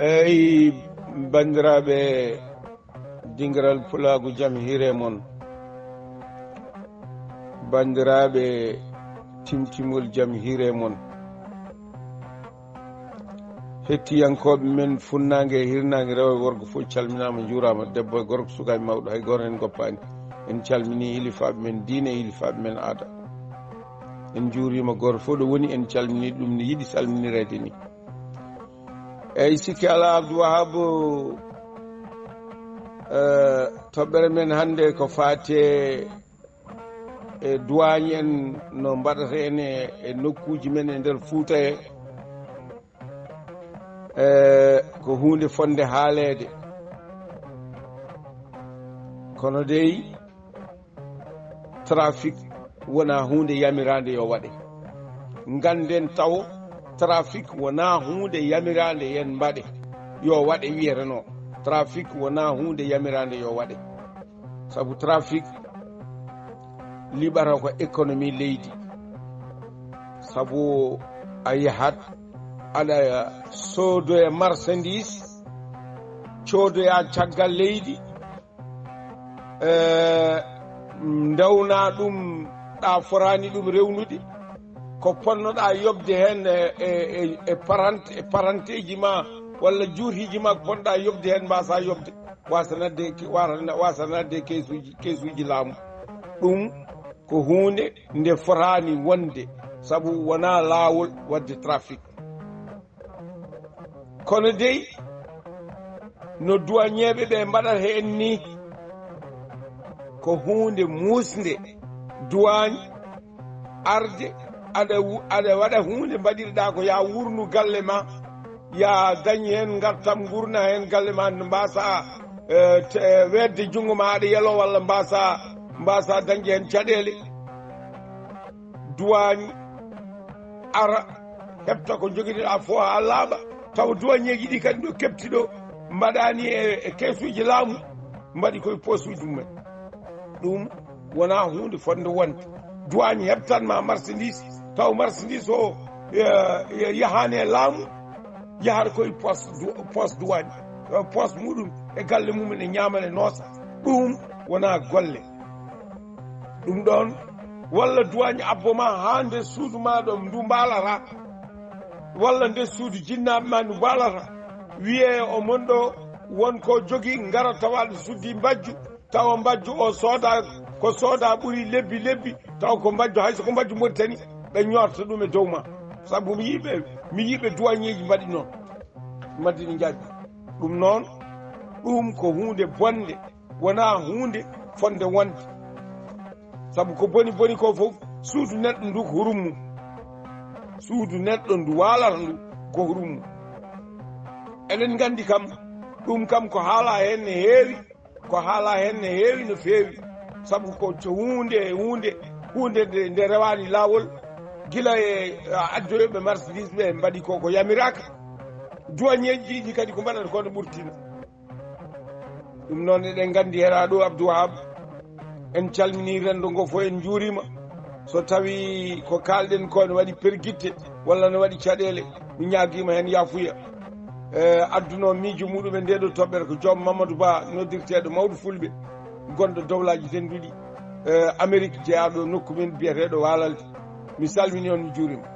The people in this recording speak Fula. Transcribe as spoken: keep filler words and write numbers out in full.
Eyi, banndiraaɓe dingiral Pulaagu, jam hiire mon. Banndiraaɓe Timtimol, jam hiire mon. Hettiyankooɓe men funnaange e hirnaange, rewo e worgo fof calminaama, njuuraama, debbo e gorko, suka e mawɗo, hay gooto en goppaani. En calminii hilifaaɓe men diine e hilifaaɓe men aada. En njuuriima gooto fof ɗo woni, en calminii ɗum no yiɗi salminireede ni. Eyi, sikki alaa, Abdou Wahab, eh, toɓɓere men hannde ko faati e duwaañ en, no mbaɗata en e, e nokkuuji men e nder Fuuta he. Eh, ko huunde fotnde haaleede. Kono dey, trafic wonaa huunde yamiraande yo waɗe. Ngannden taw, trafic wonaa huunde yamiraande yen mbaɗe, yo waɗe wiyetenoo. Trafic wonaa huunde yamiraande yo waɗe. Sabu trafic liɓata ko économie leydi. Sabu a yahat, aɗa soodoya marchandise, coodoya caggal leydi, eh, ndewna ɗum, ɗa fotaani ɗum rewnude. Ko ponnoɗa yoɓde heen e, e, e, e parant-, e paranteeji ma, walla juutiiji ma, ko ponnoɗa yoɓde heen, mbasa yoɓde, wasa nadde, wasa, wasa nadde keesuuji, keesuuji laamu. Ɗum ko huunde nde fotaani wonde, sabu wonaa laawol waɗde trafic. Kono dey, no duwaañeeɓe ɓe mbaɗata heen ni, ko huunde muusnde. Duwaañ arde, aɗa wu-, aɗa waɗa huunde, mbaɗirɗa ko ya wurnu galle ma, ya dañ heen ngartam, ngurna heen galle ma, mbasa, eh, te-, weetde junngo ma aɗa yelo, walla mbasa, mbasa dañde heen caɗeele. Duwaañ ara, heɓta ko njogiɗaa fof haa laaɓa, tawa duwaañeeji ɗi kadi ɗo keɓti ɗo, mbaɗaani e, e keesuuji laamu, mbaɗi koye posuuji mumen. Ɗum wonaa huunde fotnde wonde. Duwaañ heɓtan ma marchandise, tawa marchandise o, eh, eh, yahaani e laamu, yahata koye poste du-, poste duwaañ, eh, poste muɗum e galle mumen e ñaama e noosa. Ɗum wonaa golle. Ɗum ɗoon, walla duwaañ abbo ma haa nder suudu ma ɗo ndu mbaalata, walla nder suudu jinnaaɓe ma ndu mbaalata, wiyee o mon ɗo won ko jogii, ngara tawa aɗa suddi mbajju, tawa mbajju o sooda, ko sooda ɓuri lebbi lebbi, tawa ko mbajju, hay so ko mbajju Moritani, ɓe ñoorta ɗum e dow ma. Sabu mi yiɓe, mi yiɓe duwaañeeji mbaɗi noon. Madina Jaabi. Ɗum noon, ɗum ko huunde bonde, wonaa huunde fotnde wonde. Sabu ko boni boni ko fof, suudu neɗɗo ndu ko hurum mum. Suudu neɗɗo ndu waalata ndu ko hurum mum. Eɗen nganndi kam, ɗum kam ko haala heen ne heewi, ko haala heen ne heewi no feewi. Sabu ko co-, huunde, huunde, huunde nde, nde rewaani laawol, gila e, a, addoyooɓe marchandise ɓe mbaɗi ko, ko yamiraaka. Duwaañeeji ɗi kadi ko mbaɗata ko no ɓurtina. Ɗum noon eɗen nganndi heɗa ɗo Abdou Wahab, en calminii renndo ngo fof, en njuuriima. So tawii ko kaalɗen ko ne waɗi pergitte walla ne waɗi caɗeele, mi ñaagiima heen yaafuya. E, adduno miijo muɗum e nde ɗo toɓɓere ko Joom Mamadou Ba, noddirteeɗo Mawɗo Fulɓe, gonɗo Dowlaaji Denduɗi, e, Amerik, jeyaaɗo nokku men biyeteeɗo Waalalde. Mi salminii on, mi juuriima.